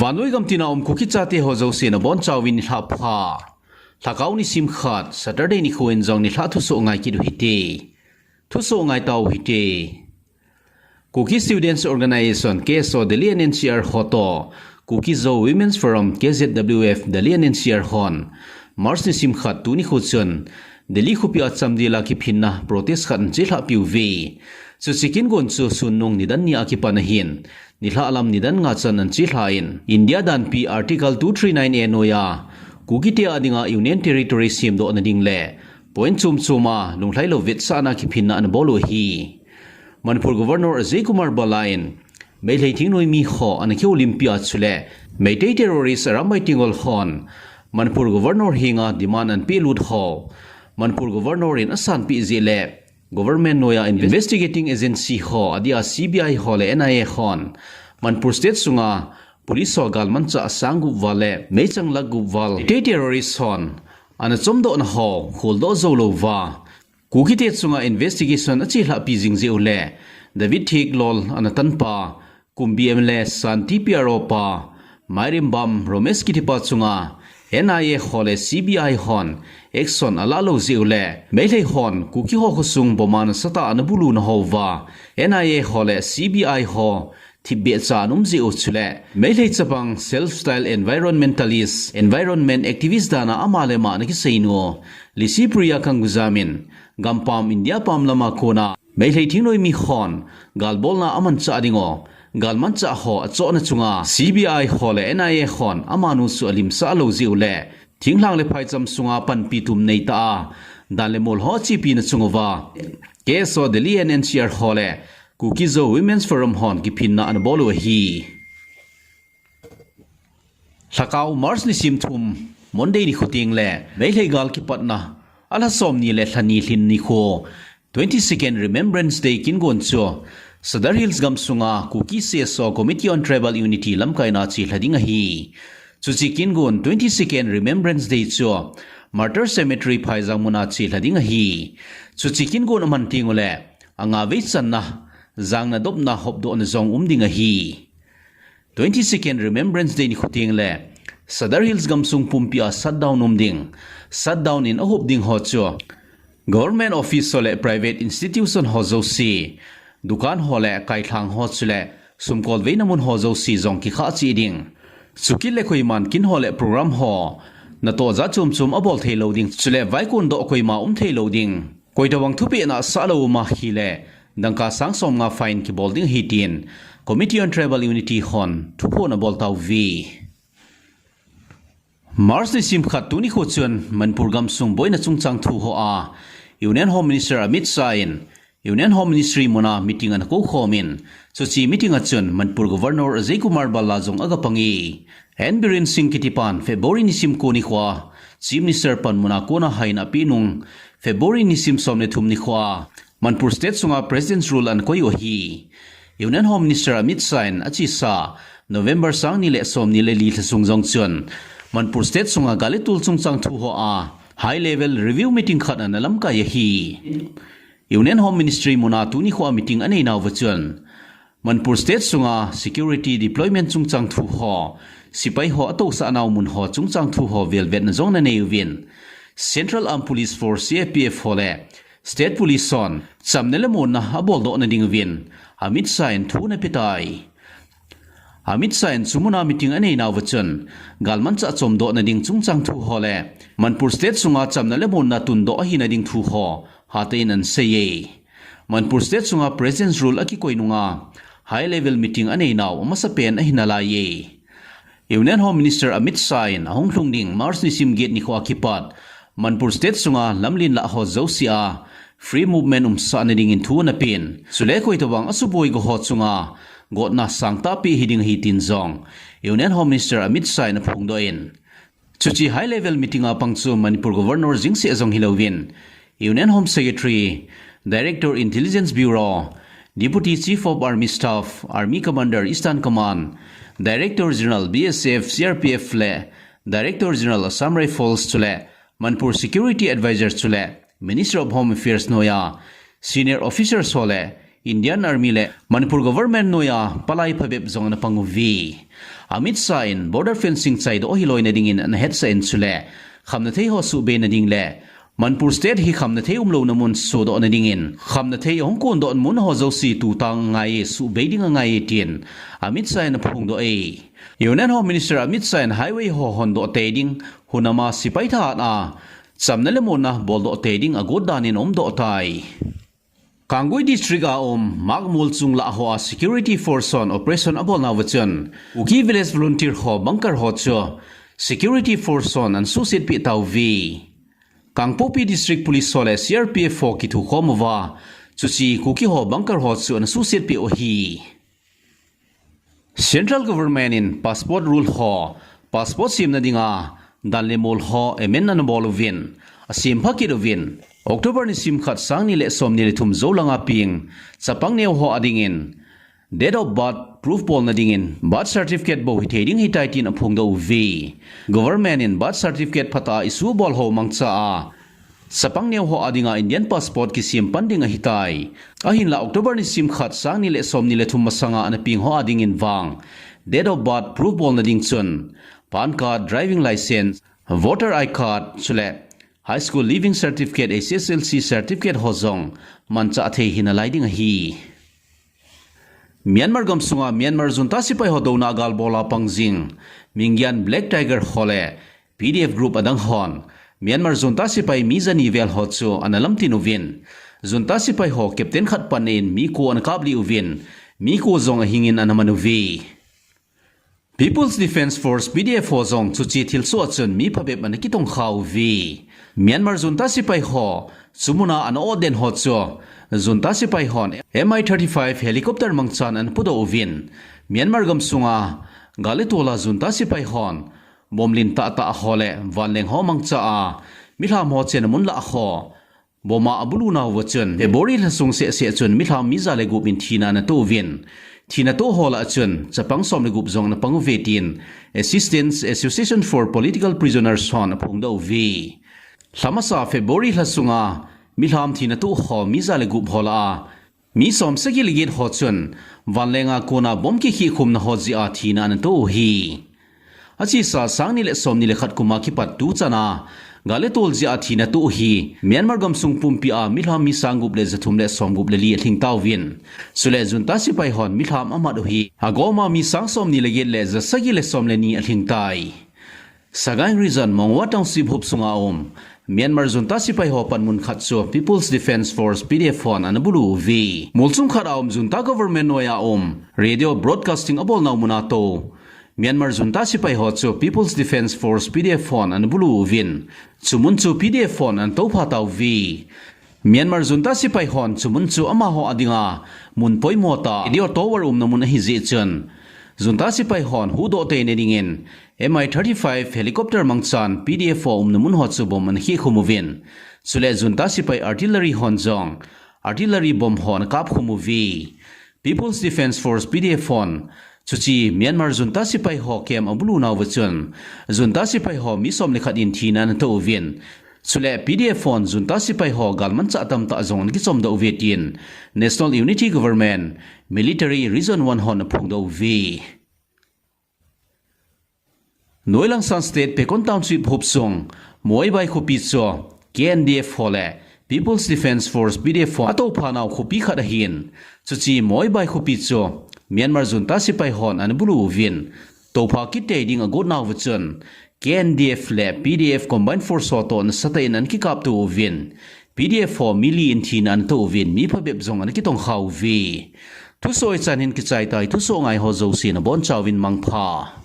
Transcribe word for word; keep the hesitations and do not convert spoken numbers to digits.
Vannoi gam tina um Kuki chate ho jouse nabonchauvin nilhah pha. Lhakao nisim khat, Saturday nikho in jong nilhah thusoh ngai kit u hite. Thusoh ngai tau hite. Kuki Students Organization, K S O, Delhi and N C R ho toh Kuki Zo Women's Forum, K Z W F, Delhi and N C R hon March nisim khat tuni nikho chun Delhi khopi a chamdel a kiphinna protest khat ana chelhah piu ve. Chuche kin gon chu sun nung nidan ni a kipan ahin, nilhah lam nidan nga chan ana chelhah in, India danpi Article two three nine A noiya Kukite a dinga Union Territory semdoh nading le point chom chom a lunglhai lou vetsahna kiphinna ana bol u ahi. Manipur Governor Ajay Kumar Bhalla in Meilhei thingnoimi ho ana kihoulimpi a chule Meitei terrorist Arambai Tenggol hon Manipur Governor henga demand ana pelut ho Manipur Governor in asanpeh jeh le government noiya investigating agency ho adia C B I ho le N I A hon Manipur State sunga police ho galmanchah sang gup val le meichang lakh gup val Meitei terrorist hon ana chomdohna ho kholdoh jou louva Kukite chunga investigation achelhahpi jing jeh u le David Thieklol ana tanpa Kumbi M L A Santi P R O pa Mairembam Romesh kitipa chunga N I A ho le C B I hon action alah lou jeh u le Meilhei hon Kuki ho khosung bomb a nasatah a ana buluna houva N I A ho le C B I ho thipbeh cha ana um jeh u chule Meilhei chapang self-style environmentalist, environment activist dan a ama le ama ana kiseinu Lisipriya Kangujam in gampam India pam lama kona Meilhei thingnoimi hon galbolna amanchah ding u, galmanchah ho achohna chunga C B I ho le N I A hon amanu chu alimsah lou jeh u le thinglhang le phaicham sunga panpi tum neitah a dan le mol ho achepina chung uva K S O Delhi and N C R ho le Kuki Zo Women's Forum hon kiphinna ana bol u ahi. Lhakao March nisim thum, Monday nikho teng le Meilhei gal kipatna alha somni le lhani lhin nikho, twenty-second Remembrance Day kin gon chu Sadar Hills gamsunga Kuki C S O Committee on Tribal Unity lamkaina chelha ding ahi. Chuche kin gon twenty-second Remembrance Day chu Martyr Cemetery Phaijang muna chelha ding ahi. Chuche kin gon aman teng u le anga vei channa, jangna dopna hopdohna jong um ding ahi. Twenty-second Remembrance Day nikho teng le Sadar Hills gamsung pumpi a shutdown um ding. Shutdown in ahop ding ho chu government office ho le private institution ho jouse, dukan ho le kailhang ho chule sumkol veina mun ho jouse jong kikhah cheh ding. Chukit le koiman kin ho le program ho natoh jat chom chom abol thei lou ding chule vaikon doh koima um thei lou ding. Koitobang thupeh na sah lou um ahile dangka sang somnga fine kibol ding ahi tin Committee on Tribal Unity hon thuphon abol tauve. March nisim khat tuni nikho chun Manipur gamsung boina chungchang thu hoa Union Home Minister Amit Shah in Union Home Ministry muna meeting ana koukhom in, chuche meeting a chun Manipur Governor Ajay Kumar Bhalla jong aga pang e. N Biren Singh kitipan February nisim ko nikhoa Chief Minister panmun a kona haiin apenung February nisim som le thum nikhoa Manipur State sunga President's Rule ana koi u ahi. Union Home Minister Amit Shah in achesa November sang ni le som ni le li lhasung jong chun Manipur State sunga gal le tol chungchang thu hoa high level review meeting khat ana lamkai ahi. Union Home Ministry muna tuni nikhoa meeting anei nauva chun Manipur State sunga security deployment chungchang thu ho, sepai ho atousah nau mun ho chungchang thu ho velvetna jong ana nei uvin, Central Armed Police Force, C A P F ho le State Police hon chamna le muonna aboldoh nading uvin Amit Shah in thu ana petai. Amit Shah in chu muna meeting anei nauva chun galmanchah chomdoh nading chungchang thu ho le Manipur State sunga chamna le muonna tundoh ahina ding thu ho hatah in ana sei e. Manipur State sunga President's Rule akikoi nunga high level meeting anei nau amasapen ahi nalai e. Union Home Minister Amit Shah in ahung lhung ding March nisim get nikhoa kipat Manipur State sunga lamlen lah ho jousea free movement umsah nadingin thu ana pen. Chule koitobang asuboi go ho chunga gotna sangtah pe hiding ahi tin jong Union Home Minister Amit Shah in aphongdoh in, chuche high level meeting a pang chu Manipur Governor jeng seh jong hilouvin, Union Home Secretary, Director Intelligence Bureau, Deputy Chief of Army Staff, Army Commander Eastern Command, Director General B S F, C R P F le Director General Assam Rifles chule Manipur Security Advisor chule Ministry of Home Affairs noiya senior officers ho le Indian Army le Manipur government noiya palai phabep jong ana pang uve. Amit Shah in border fencing chaidoh hilou nadingin ana hetsah in chule khamnathei ho suhbei nading le Manipur state hi khamnathei umlouna mun sudoh nadingin khamnathei ahung kondoh mun ho jouse tutang angai, suhbei ding angai tin Amit Shah in aphongdoh e. Union Home Minister Amit Shah in highway ho hondoh tei ding, hunama sipai thahat a chamna le monna boldoh tei ding agot danin aumdoh tai. Kangpokpi District a um Magmul chunglah hoa Security Force hon operation abolnauva chun Kuki Village Volunteer ho bunker ho chu Security Force hon ana suhsetpeh tauve. Kangpokpi District Police ho le C R P F ho kithukhom uva, chuche Kuki ho bunker ho chu ana suhsetpeh u ahi. Central Government in passport rule ho, passport semna dinga dan le mol ho amend ana bol uvin, asempha kit uvin, October nisim khat, sang ni le som ni le thum jou langa peng chapang neo ho adingin date of birth proof bolna dingin birth certificate bou hithei ding ahitai tin aphongdoh uve. Government in birth certificate phatah a issue bol ho mangcha a chapang neo ho adinga Indian passport kisem pan ding ahitai. Ahinla October nisim khat, sang ni le som ni le thum masanga ana peng ho adingin vang date of birth proof bolna ding chun PAN card, driving license, voter I D card, chule high school leaving certificate, H S L C certificate ho jong manchah thei hinalai ding ahi. Myanmar gamsunga Myanmar junta sepai ho douna a gal bola pang jing Mingyan Black Tiger ho le P D F group adang hon Myanmar junta sepai mi jani vel ho chu ana lamtin uvin, junta sepai ho captain khat panna in mi ko ana kaplih uvin, mi ko jong ahingin ana man uve. People's Defence Force, P D F ho jong chuche thilsoh a chun mi phabep ana kitongkha uve. Myanmar junta sepai ho chu muna ana otden ho chu junta sepai hon M I thirty-five helicopter mangchan ana pudoh uvin, Myanmar gamsunga gal le tol a junta sepai hon bomb lin tahtah ho le vanleng ho mangcha a milham ho chenna mun lah ho bomb a abulu nauva chun February lhasung sehseh chun milham mi ja le gup in thina ana toh uvin, thina toh ho lah a chun chapang som le gup jong ana pang uve tin Assistance Association for Political Prisoners hon aphongdoh uve. Lhamasa February lhasunga milham thina toh ho mi ja le gup ho lah a mi som sagi le get ho chun vanlenga kona bomb kikhehkhumna ho jeh a thina ana toh u ahi. Achesa sang ni le som ni le khat kuma kipat tuchana gal le tol jeh a thina toh u hi Myanmar gamsung pumpi a milham mi sang gup le ja thum le som gup le li alhing tauvin, chule junta sepai hon milham amat u hi agoma mi sang som ni le get le ja sagi le som le ni alhing tai. Sagaing Region, Mongwa Township huop sunga um Myanmar junta sepai ho panmun khat chu People's Defence Force, P D F hon ana bulu uve. Mol chungkhat a um junta government noiya um radio broadcasting abolnau muna toh Myanmar junta sepai ho chu People's Defence Force, P D F hon ana bulu uvin, chumun chu P D F hon ana toupha tauve. Myanmar junta sepai hon chumun chu amaho adinga mun poimo tah, radio tower umna mun ahi jeh chun junta sepai hon huhdoh teina dingin M I thirty-five helicopter mangchan P D F ho umna mun ho chu bomb ana khehkhum uvin, chule junta sepai artillery hon jong artillery bomb ho ana kapkhum uve. People's Defence Force, P D F hon chuche Myanmar junta sepai ho camp abulu nauva chun junta sepai ho mi som le khat in thina ana toh uvin, chule P D F hon junta sepai ho galmanchah tamtah jong ana kichomdoh uve tin National Unity Government Military Region one hon aphongdoh uve. Noilang San State Pekon Township huop sung Moibai khopi chu K N D F ho le People's Defence Force, P D F ho atoupha nau khopi khat ahin, chuche Moibai khopi chu Myanmar junta sepai hon ana bulu uvin, toupha kit tei ding agot nauva chun K N D F le P D F combined force ho toh nasatah in ana kikapto uvin, P D F ho mi li in thina ana toh uvin, mi phabep jong ana kitongkha uve. Thusoh hichan hin kichai tai, thusoh ngai ho jouse nabonchauvin mangpha.